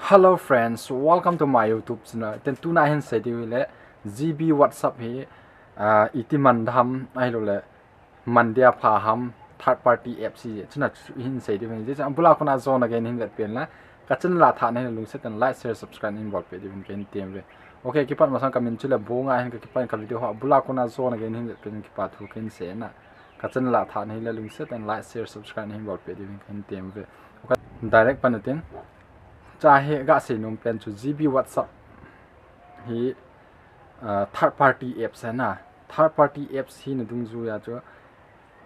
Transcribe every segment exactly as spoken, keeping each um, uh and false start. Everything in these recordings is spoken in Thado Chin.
Hello friends, welcome to my YouTube channel. Ten tuna hin sei diu le G B WhatsApp hi, ah, iti man dam, ahilou le man dia pha ham, third party apps hi chuna hin sei diu hin. Jeh chun abula kona jona gei hin vet pen la, ka channel a tha na hin lungset in like, share, subscribe hin bol pe diu hin ken tem ve. Okay, kipat masang ka min chu le Bunga hin ka kipan ka video ho abula kona jona gei hin vet pen kipa thu ken sei na. Ka channel a tha na hin le lungset in like, share, subscribe hin bol pe diu hin ken tem ve. Okay, direct pan tin. Cha hi ga sei nom pen chu G B WhatsApp hi, ah, third party apps hi na. Third party apps hi na dungjuia chu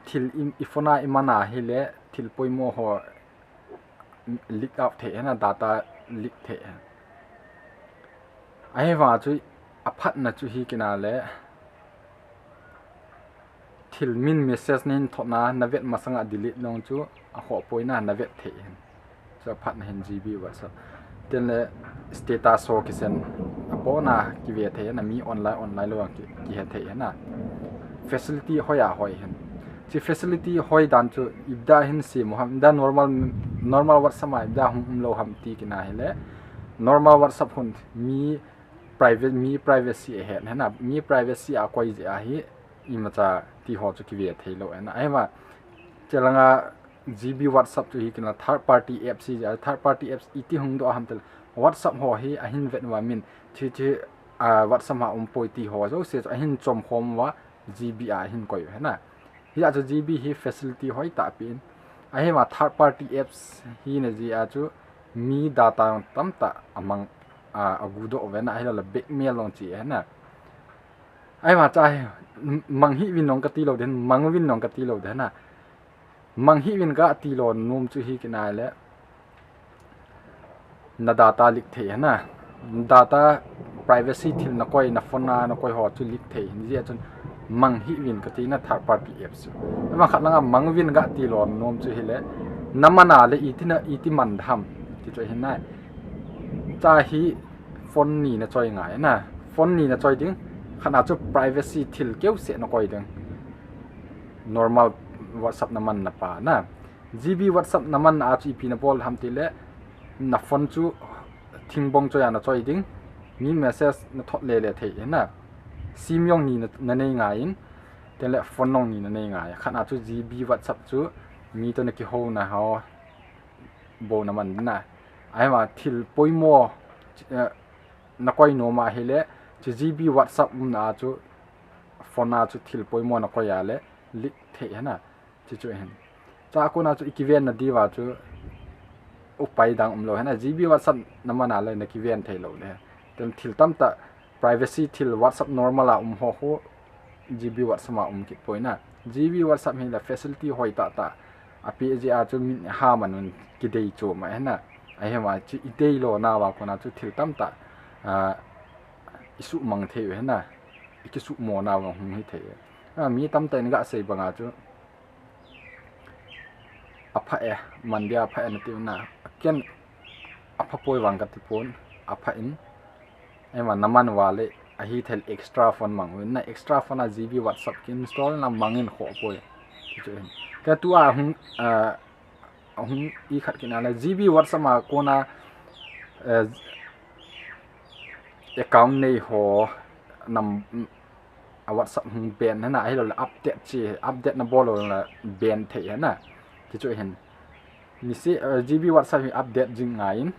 thil i, i phone a i man a hi le thil poimo ho leak out thei hi na, data leak thei hi. Ahivang chu aphatna chu hi kina le thil min message na hin thot na, na vet masang a delete long chu akhoh poi na, na vet thei hin. Chu aphatna hin G B WhatsApp. Ten le status ho kisen apo na kive thei na, mi online online lou ki, kihe thei na. Facility hoi a hoi hin. Chi facility hoi dan chu ipda hin sei mo ham, ipda normal, normal WhatsApp a ipda hung um lou ham ti kina hi le. Normal WhatsApp hun mi private, mi privacy ahet hi na, mi privacy a koi jeh a hi imacha ti ho chu kive thei lou hi na. Ahivang chelanga G B WhatsApp chu hi kina third party apps hi jeh a, third party apps iti hung doh ham tel. WhatsApp ho hi ahin vet uva min, chi chi, ah, WhatsApp a um poi ti ho jouse chu ahin chom khom uva G B a ahin koi u hi na. Hia chu G B hi facility hoi tah pi in. Ahivang third party apps hi na jeh a chu mi data tamtah amang, ah, agu doh uve na, ahilou le blackmail long chi hi na. Ahivang cha hi mang hih vin long ka ti lou den, mang vin long ka ti lou den na. Mang hih vin ka ti lou nom chu hi kina le na data leak thei hi na. Data privacy thil na koi, na phone a na koi ho chu leak thei hin jeh chun mang hih vin ka ti na third party apps chu. Ahivang khat langa mang vin ka ti lou nom chu hi le na man a le iti na, iti man dam ti chu hi na. Cha hi phone ni na choi ngai na. Phone ni na choi ding. Khat a chu privacy thil keu se na koi ding. Normal WhatsApp na man na pa na. G B WhatsApp na man a chu ipi na bol ham ti le, na phone chu thingbong choi a na choi ding, mi message na thot le le thei hi na. Sim jong ni na, na nei ngai in, ten le phone jong ni na nei ngai. Khat a chu G B WhatsApp chu mi to na kihou na ho bou na man na. Ahivang thil poimo, eh, na koi nom a hi le, chu G B WhatsApp um na a chu phone a chu thil poimo na koi a le, leak thei hi na. Chi chu hin. Cha kona chu i kiven na diuva chu upai dang um lou hi na, G B WhatsApp na man a le na kiven thei lou le. Ten thil tamtah privacy thil WhatsApp normal a um ho khu G B WhatsApp a um kit poi na. G B WhatsApp hi la facility hoi tah tah a pi jeh a chu min ha man un kidei chu ma hi na. Ahivang chu i dei lou nauva kona chu thil tamtah, ah, i suhmang thei u hi na. I kisuhmo nauva hung hi thei. Ah, mi tamtah in ga sei banga chu apha e, man dia apha e na tiu na. Ken apha poi vang ka ti pon, apha in. Ahivang na man uva le, ahi thei le extra phone mang u na, extra phone a G B WhatsApp ki install na mang in khoh poi. Ti chu hin. Ka tua hung, ah, hung i khat kina le G B WhatsApp a kona, eh, account nei ho nam, a WhatsApp hung ban hi na, ahilou le update chi, update na bol lou le ban thei hi na. Ti chu hin. Ni si, eh, G B WhatsApp hi update jing ngai in.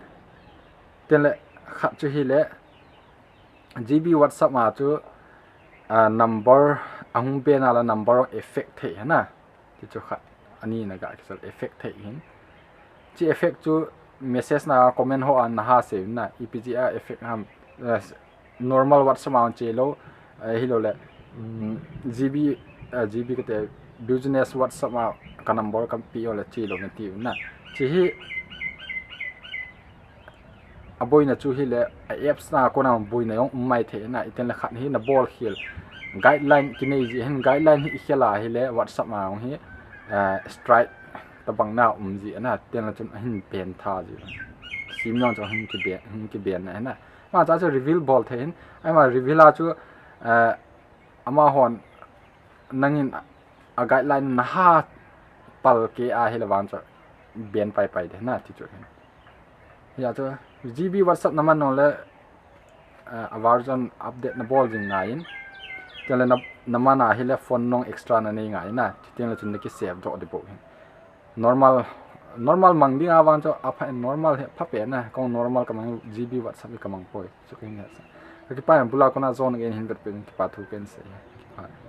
Ten le khat chu hi le G B WhatsApp a chu, ah, number ahung ban a le number effect thei hi na. Ti chu khat, ani na ga kisel effect thei hin. Chi effect chu message na comment ho a na ha se na, ipi jeh a effect ham, eh, normal WhatsApp a che lou, eh, hilou le, mm, G B, eh, G B kate business WhatsApp a ka number ka pi o le che lou na ti na. Chi hi aboina chu hi le, a apps na kona boina jong um mai thei na, iten le khat hi na bol khel. Guideline kinei ji hin, guideline hi i khel a hi le, WhatsApp a jong hi, eh, strike tabang na um ji na, ten le chun ahin ban tha ji. Sim jong chu hin kiban, hin kiban na na. Ma cha chu reveal bol thei hin, ai ma reveal a chu, eh, amahon nangin a guideline na ha pal ke a hi le vang chu ban pai pai de na ti chu hin. Hia chu G B WhatsApp naman nung le, a version update nabol jing ngai in. Tengle na, naman ahile phone nung extra nanei ngai na. Chutengle chun naki save doh ding bou hin. Normal, normal mang ding a vang chu apha in, normal hi phapen na. Kong normal kamang, G B WhatsApp hi kamang poi. Chu kahin hetsah. Kakipah in, bula kona jong nangin hin vetpeh in, kipa thu kahin sei. Kakipah.